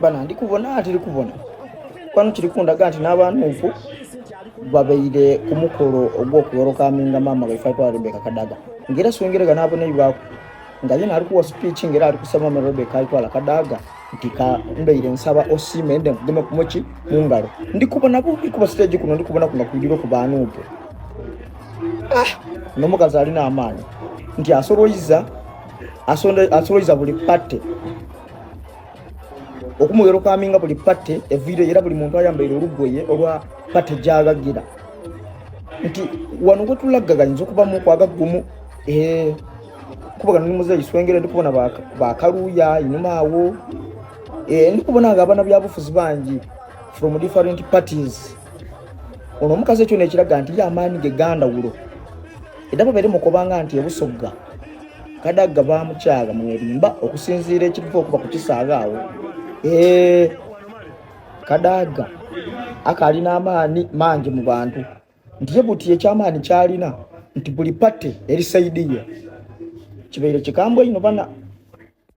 Bana ndi kubona tiri kubona kwano kiri kundaga nti n'abanuufu babaire ku mukolo ogw'okuwelcominga maama waife aitwala Rebecca Kadaga nga era Swengere gano aboneibwaku nga yena ali kuwa speech nga era ali kusaba maama Rebecca aitwala Kadaga nti ka mbaire nsaba osiime nde nkugeme kumuki mu ngalo. Ndi kubona bubi kuba stage kuno ndi kubona kuno kwidira ku banuupu. Ah, n'omukazi alina amaanyi nti asoloiza asoloiza buli party okumuwerokaminga buli party eviire era buli muntu ayambaire olugoye olwa party gyagagira nti wano wetulagga gayinza okubamu kwagagumu eh, kuba gano ni muzeeyi Swengere ndikubona bakaluuya inuma awo eh, ndikubona nga abana byabufuzi bangi from different parties. Ono omukazi ekyo nekiraga nti ye amaanyi ge gandawulo era babeere mukobanga nti ebusogga Kadagga bamukyaga mwerimba okusinziira ekitufu okuba ku kisaaga awo. Eh, Kadagga akalina amaanyi mangi mu bantu nti ye buti ekyamaanyi kyalina nti buli pate eri saidi ye kibaire kikambwe ino bana.